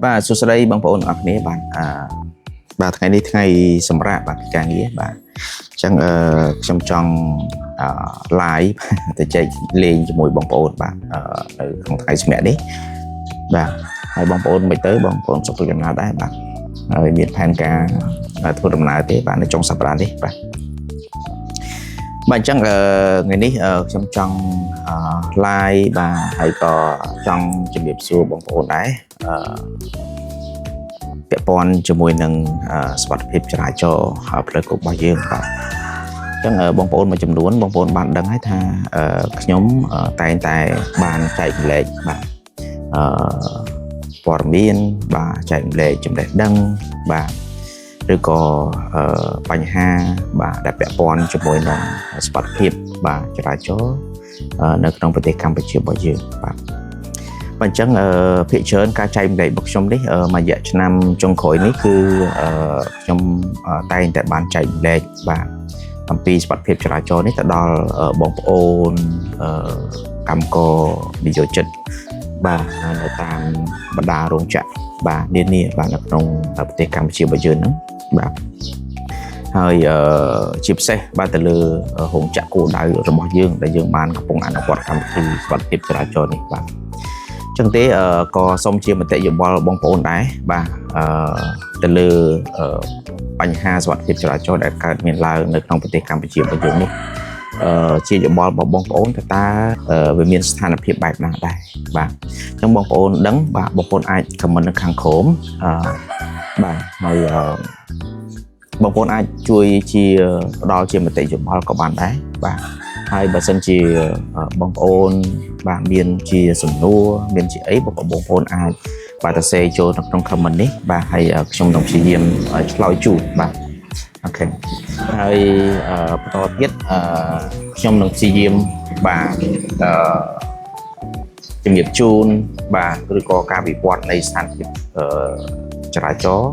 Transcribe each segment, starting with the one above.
បាទសួស្តីបងប្អូនទាំងអស់គ្នាបាទអឺបាទថ្ងៃនេះថ្ងៃសម្រាប់បាទការងារបាទអញ្ចឹងអឺខ្ញុំចង់អឺ live ទៅចែកលេងជាមួយបងប្អូនបាទអឺនៅក្នុងថ្ងៃសម្រាប់នេះបាទហើយបងប្អូនមិនទៅបងប្អូនសុខទុក្ខចំណាយដែរបាទហើយមានផែនការធ្វើដំណើរទេបាទនៅចុងសប្តាហ៍នេះបាទបាទអញ្ចឹងអឺថ្ងៃនេះខ្ញុំចង់អឺ live បាទហើយក៏ចង់ជំរាបសួរបងប្អូនដែរអឺពាក់ព័ន្ធជាមួយនឹងសុវត្ថិភាពចរាចរណ៍ផ្លូវគោករបស់យើងបាទអញ្ចឹងបងប្អូនមួយចំនួនបងប្អូនបានដឹងហើយថាខ្ញុំតែងតែបានចែករំលែកបាទអឺព័ត៌មានបាទចែករំលែកចំណេះដឹងបាទឬក៏បញ្ហាបាទដែលពាក់ព័ន្ធជាមួយនឹងសុវត្ថិភាពបាទចរាចរណ៍នៅក្នុងប្រទេសកម្ពុជារបស់យើងបាទបាទអញ្ចឹងភាគច្រើនការចែករំលែករបស់ខ្ញុំនេះមួយរយៈឆ្នាំចុងក្រោយនេះគឺខ្ញុំតែងតែបានចែករំលែកបាទអំពីសុវត្ថិភាពចរាចរណ៍នេះទៅដល់បងប្អូនកម្មករនិយោជិតបាទនៅតាមបណ្ដារោងចក្របាទនានាបាទនៅក្នុងប្រទេសកម្ពុជារបស់យើងហ្នឹងបាទហើយជាពិសេសបាទទៅលើរោងចក្រគោលដៅរបស់យើងដែលយើងបានកំពុងអនុវត្តកម្មវិធីសុវត្ថិភាពចរាចរណ៍នេះបាទចឹងទេក៏សូមជាមតិយោបល់បងប្អូនដែរបាទអឺទៅលើបញ្ហាសុវត្ថិភាពចរាចរណ៍ដែលកើតមានឡើងនៅក្នុងប្រទេសកម្ពុជារបស់យើងនេះអឺជាយោបល់របស់បងប្អូនតើតើវាមានស្ថានភាពបែបណាដែរបាទអញ្ចឹងបងប្អូនដឹងបាទបងប្អូនអាច comment នៅខាងក្រោមអឺបាទហើយអឺបងប្អូនអាចជួយជាផ្ដល់ជាមតិយោបល់ក៏បានដែរបាទហើយបើសិនជាបងប្អូនបាទមានជាសំណួរមានជាអីបងប្អូនអាចបាទសរសេរចូលនៅក្នុង comment នេះបាទហើយខ្ញុំនឹងព្យាយាមឆ្លើយជូនបាទ OK ហើយបន្តទៀតខ្ញុំនឹងព្យាយាមបាទអឺជំរាបជូនបាទឬក៏ការវិវត្តនៃស្ថានភាពអឺចរាចរណ៍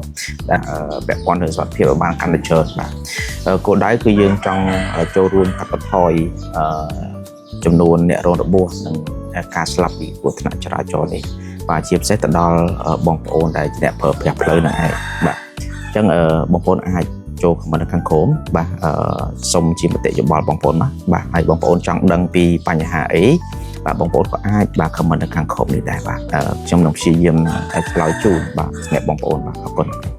ដែលពាក់ព័ន្ធនឹងសុវត្ថិភាពឲ្យបានកាន់តែច្រើនបាទគោលដៅគឺយើងចង់ចូលរួមកាត់បន្ថយអឺចំនួនអ្នករងរបួសនិងការស្លាប់ពីគ្រោះថ្នាក់ចរាចរណ៍នេះបាទជាពិសេសទៅដល់បងប្អូនដែលជាអ្នកប្រើប្រាស់ផ្លូវនឹងឯងបាទអញ្ចឹងបងប្អូនអាចចូល comment នៅខាងក្រោមបាទអឺសូមជាមតិយោបល់បងប្អូនមកបាទហើយបងប្អូនចង់ដឹងពីបញ្ហាអីបាទបងប្អូនក៏អាចបាទ comment នៅខាងក្រោមនេះដែរបាទខ្ញុំនឹងព្យាយាមឆ្លើយជូនបាទសម្រាប់បងប្អូនបាទអរគុណ។